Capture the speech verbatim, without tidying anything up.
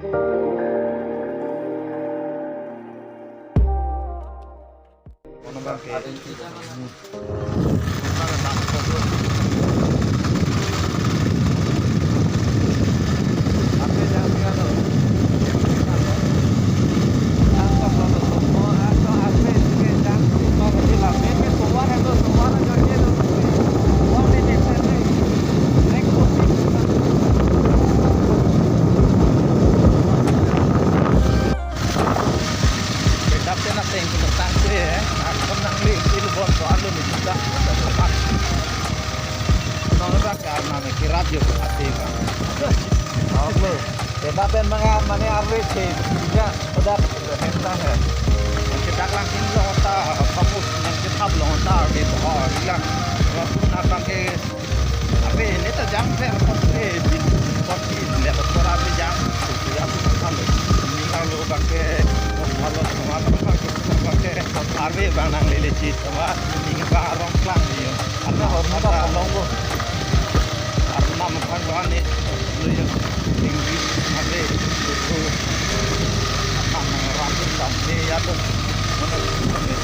Kedap te na teng kulo tang te, eh. Akon nangli ilbon ko alo ni kita. Non ra karna me kirat yo ate ba. Oke. Kedap pen manga mane arve che. Ya, kedap henta hai. Nangkedak lang kin lo ta, kapus nangkethap lo ta, arve ko, oh, bilang. Waktu na bang ke Ave, neta jang pen kot le bin, kot le le kot ave jang. Ya, kalau bang ke, kalau, kalau bang ke, ave bang nanglele chit, wa, ning ba rong klang ni. Arna hormu ta kolong bo. Arna mukhan ba ni, lu yo, ning bi, ave, tu, apa nang ram tu sam ni ya tu, mana tu sam ni.